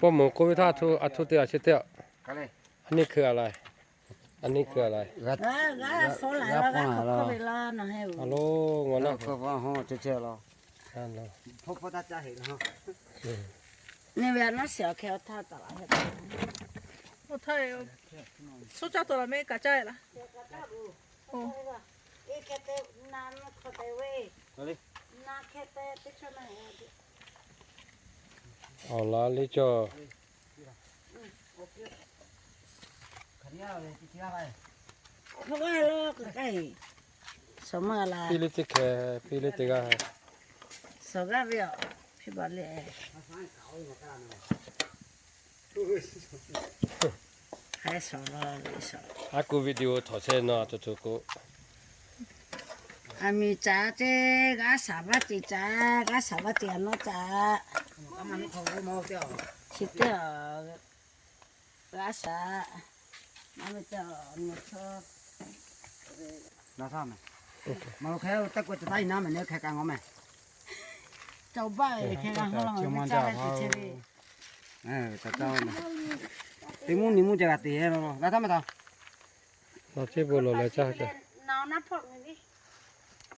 Pawˇ moˍ k'oˆ ve htaˇ, a htoˇ te a chi teˇ aꞈ. A nyi hkui a lai. A nyi hkui a lai. A lo, ngaˬ na. Nyi ve a naˉ shiˍ awˬ hk'e awˬ htaˇ taˍ laˬ heh. Awˬ htaˇ, soˉ caˇ taˍ laˬ meh kaꞈ caˇ e laˇ. Awˬ laˬ le cawˇ. Piˇ le teˇ hkeh, piˇ le teˇ g'aˇ. Sawˍ g'aˇ ve aˬ, hpiˇ baˬ le. Aˉ kuˇ video htawnˍ chehˇ nawˬ a to to k'o, aˬ miˍ caꞈ ceˇ, g'aˇ shaˍ vaˇ ceˬ caꞈ, g'aˇ shaˍ vaˇ ceˬ a nawˉ caꞈ. Chi teˇ, g'aˇ shaˍ, maˇ ve teˇ, nawˬ chaw. Maˇ lo hk'e teˇ k'o ca taˉ i naˉ mehˍ neˇ hk'e kaꞈ ngawˬ mehˍ. Cawˬ baˆ ve hk'e g'a hawˉ la ve caˇ ve teˇ chehˇ ve. Teˇ mvuhˇ nyi mvuhˇ ca g'a te lo, g'a taˇ maˇ taˇ. Nawˬ ceˇ bon lawˬ leh caˇ ca. Naˬ naˉ hpawˆ ve.